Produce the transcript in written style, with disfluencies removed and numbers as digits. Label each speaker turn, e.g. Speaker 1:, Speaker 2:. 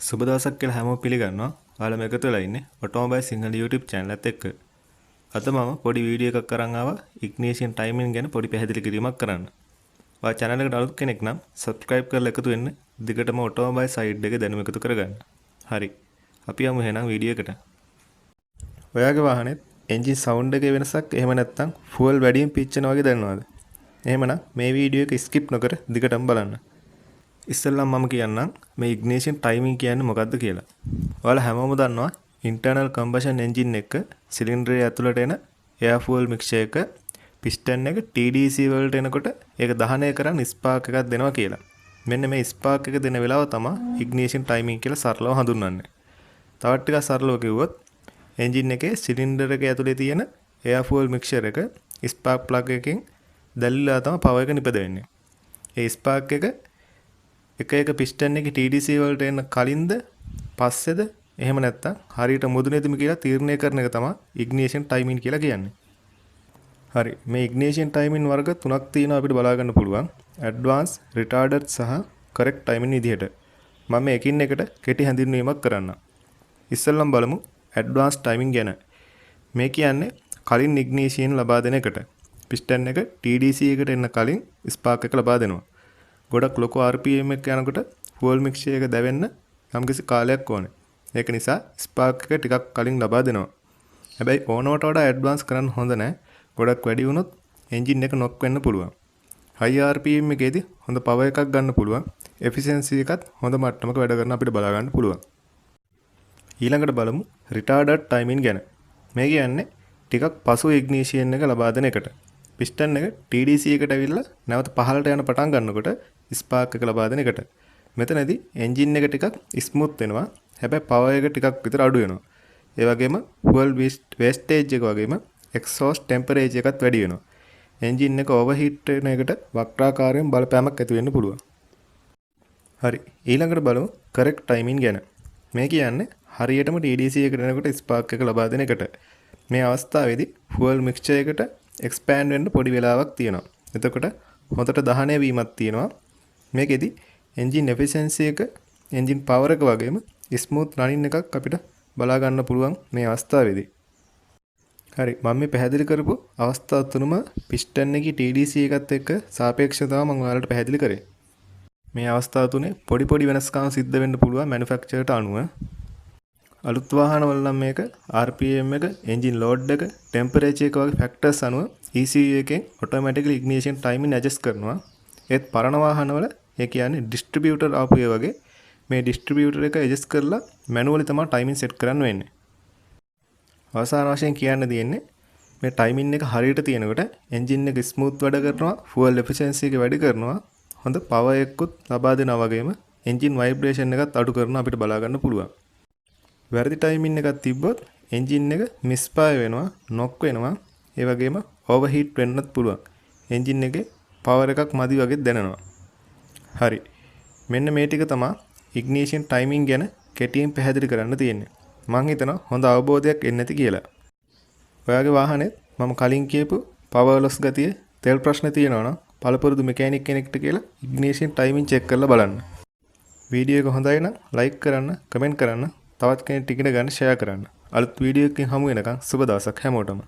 Speaker 1: සුබ දවසක් කියලා හැමෝම පිළිගන්නවා. ඔයාලම එකතු වෙලා ඉන්නේ ඔටෝමොබයිල් සිංහල YouTube channel එකත් එක්ක. අද මම පොඩි වීඩියෝ එකක් අරන් ආවා ඉග්නිෂන් ටයිමින් ගැන පොඩි පැහැදිලි කිරීමක් කරන්න. ඔයා channel එකට අලුත් කෙනෙක් නම් subscribe කරලා එකතු වෙන්න, දිගටම ඔටෝමොබයිල් සයිඩ් එකේ දැනුම එකතු කරගන්න. හරි. අපි යමු එහෙනම් වීඩියෝ එකට. ඔයාගේ වාහනේත් එන්ජින් සවුන්ඩ් එකේ වෙනසක්, එහෙම නැත්නම් ෆුවල් වැඩියෙන් පිච්චෙන වගේ දැනෙනවද? එහෙමනම් මේ වීඩියෝ එක ස්කිප් නොකර දිගටම බලන්න. ඉස්සෙල්ලාම මම කියන්නම් මේ ඉග්නිෂන් ටයිමින් කියන්නේ මොකක්ද කියලා. ඔයාලා හැමෝම දන්නවා ඉන්ටර්නල් කම්බෂන් එන්ජින් එක සිලින්ඩරය ඇතුළට එන එයාර් ෆුවල් මික්ස්චර් එක පිස්ටන් එක TDC වලට එනකොට ඒක දහනය කරන් ස්පාර්ක් එකක් දෙනවා කියලා. මෙන්න මේ ස්පාර්ක් එක දෙන වෙලාව තමයි ඉග්නිෂන් ටයිමින් කියලා සරලව හඳුන්වන්නේ. තවත් ටිකක් සරලව කිව්වොත්, එන්ජින් එකේ සිලින්ඩර් එක ඇතුලේ තියෙන එයාර් ෆුවල් මික්ස්චර් එක ස්පාර්ක් ප්ලග් එකකින් දැල්විලා තමයි පවර් එක නිපද වෙන්නේ. ඒ ස්පාර්ක් එක එක එක පිස්ටන් එකේ TDC වලට එන කලින්ද පස්සේද, එහෙම නැත්නම් හරියට මුදුනේදම කියලා තීරණය කරන එක තමයි ඉග්නිෂන් ටයිමින් කියලා කියන්නේ. හරි, මේ ඉග්නිෂන් ටයිමින් වර්ග තුනක් තියෙනවා අපිට බලා ගන්න පුළුවන්. ඇඩ්වාන්ස්, රිටාර්ඩඩ් සහ කරෙක්ට් ටයිමින් විදිහට. මම මේ එකින් එකට කෙටි හැඳින්වීමක් කරන්නම්. ඉස්සෙල්ලම බලමු ඇඩ්වාන්ස් ටයිමින් ගැන. මේ කියන්නේ කලින් ඉග්නිෂන් ලබා දෙන එකට. පිස්ටන් එක TDC එකට එන්න කලින් ස්පාර්ක් එක ලබා දෙනවා. ගොඩක් ලොකු RPM එක යනකොට ෆුවල් මික්ස්චර් එක දැවෙන්න යම්කිසි කාලයක් ඕනේ. ඒක නිසා ස්පාර්ක් එක ටිකක් කලින් ලබා දෙනවා. හැබැයි ඕනවට වඩා ඇඩ්වාන්ස් කරන්න හොඳ නෑ. ගොඩක් වැඩි වුණොත් එන්ජින් එක නොක් වෙන්න පුළුවන්. හයි RPM එකේදී හොඳ පවර් එකක් ගන්න පුළුවන්. එෆිෂියන්සි එකත් හොඳ මට්ටමක වැඩ කරන අපිට බලා ගන්න පුළුවන්. ඊළඟට බලමු රිටාර්ඩඩ් ටයිමින් ගැන. මේ කියන්නේ ටිකක් පසු ඉග්නිෂන් එක ලබා දෙන එකට. පිස්ටන් එක TDC එකට ඇවිල්ලා නැවත පහළට යන පටන් ගන්නකොට ස්පාර්ක් එක ලබා දෙන එකට. මෙතනදී එන්ජින් එක ටිකක් ස්මූත් වෙනවා. හැබැයි පවර් එක ටිකක් විතර අඩු වෙනවා. ඒ වගේම ෆුවල් වේස්ටේජ් එක වගේම එක්සෝස්ට් ටෙම්පරේචර් එකත් වැඩි වෙනවා. එන්ජින් එක ඕවර්හීට් වෙන එකට වක්‍රාකාරයෙන් බලපෑමක් ඇති වෙන්න පුළුවන්. හරි, ඊළඟට බලමු කරෙක්ට් ටයිමින් ගැන. මේ කියන්නේ හරියටම TDC එකට එනකොට ස්පාර්ක් එක ලබා දෙන එකට. මේ අවස්ථාවේදී ෆුවල් මික්ස්චර් එකට එක්ස්පෑන්ඩ් වෙන්න පොඩි වෙලාවක් තියෙනවා. එතකොට හොඳට දහනය වීමක් තියෙනවා. මේකෙදි එන්ජින් එෆිෂියන්සි එක, එන්ජින් පවර් එක වගේම ස්මූත් රනින් එකක් අපිට බලා ගන්න පුළුවන් මේ අවස්ථාවේදී. හරි, මම මේ පැහැදිලි කරපු අවස්ථා තුනම පිස්ටන් එකේ TDC එකත් එක්ක සාපේක්ෂව තමයි මම ඔයාලට පැහැදිලි කරේ. මේ අවස්ථා තුනේ පොඩි පොඩි වෙනස්කම් සිද්ධ වෙන්න පුළුවන් මැනුෆැක්චරර්ට අනුව. අලුත් වාහන වල නම් මේක RPM එක, එන්ජින් ලෝඩ් එක, ටෙම්පරේචර් එක වගේ ෆැක්ටර්ස් අනුව ECU එකෙන් ඔටෝමැටිකලි ඉග්නිෂන් ටයිමින් ඇඩ්ජස්ට් කරනවා. ඒත් පරණ වාහනවල, ඒ කියන්නේ ඩිස්ට්‍රිබියුටර් ආපු ඒ වගේ, මේ ඩිස්ට්‍රිබියුටර් එක ඇඩ්ජස්ට් කරලා මැනුවලි තමයි ටයිමින් සෙට් කරන්න වෙන්නේ. අවසාන වශයෙන් කියන්න තියෙන්නේ මේ ටයිමින් එක හරියට තියෙනකොට එන්ජින් එක ස්මූත් වැඩ කරනවා, ෆුවල් එෆිෂියන්සි එක වැඩි කරනවා, හොඳ පවර් එකකුත් ලබා දෙනවා වගේම එන්ජින් වයිබ්‍රේෂන් එකත් අඩු කරනවා අපිට බලා ගන්න පුළුවන්. වැරදි ටයිමින් එකක් තිබ්බොත් එන්ජින් එක මිස්ෆයර් වෙනවා, නොක් වෙනවා, ඒ වගේම ඕවර්හීට් වෙන්නත් පුළුවන්. එන්ජින් එකේ පවර් එකක් මදි වගේ දැනෙනවා. හරි. මෙන්න මේ ටික තමයි ඉග්නිෂන් ටයිමින් ගැන කෙටියෙන් පැහැදිලි කරන්න තියෙන්නේ. මං හිතනවා හොඳ අවබෝධයක් එන්න ඇති කියලා. ඔයාගේ වාහනේත් මම කලින් කියපු පවර් ලොස් ගතිය, තෙල් ප්‍රශ්න තියෙනවා නම් පළපුරුදු මෙකැනික් කෙනෙක්ට කියලා ඉග්නිෂන් ටයිමින් චෙක් කරලා බලන්න. වීඩියෝ එක හොඳයි නම් ලයික් කරන්න, කමෙන්ට් කරන්න, තවත් කෙනෙක්ට ඉගෙන ගන්න ෂෙයා කරන්න. අලුත් වීඩියෝ එකකින් හමු වෙනකන් සුබ දවසක් හැමෝටම.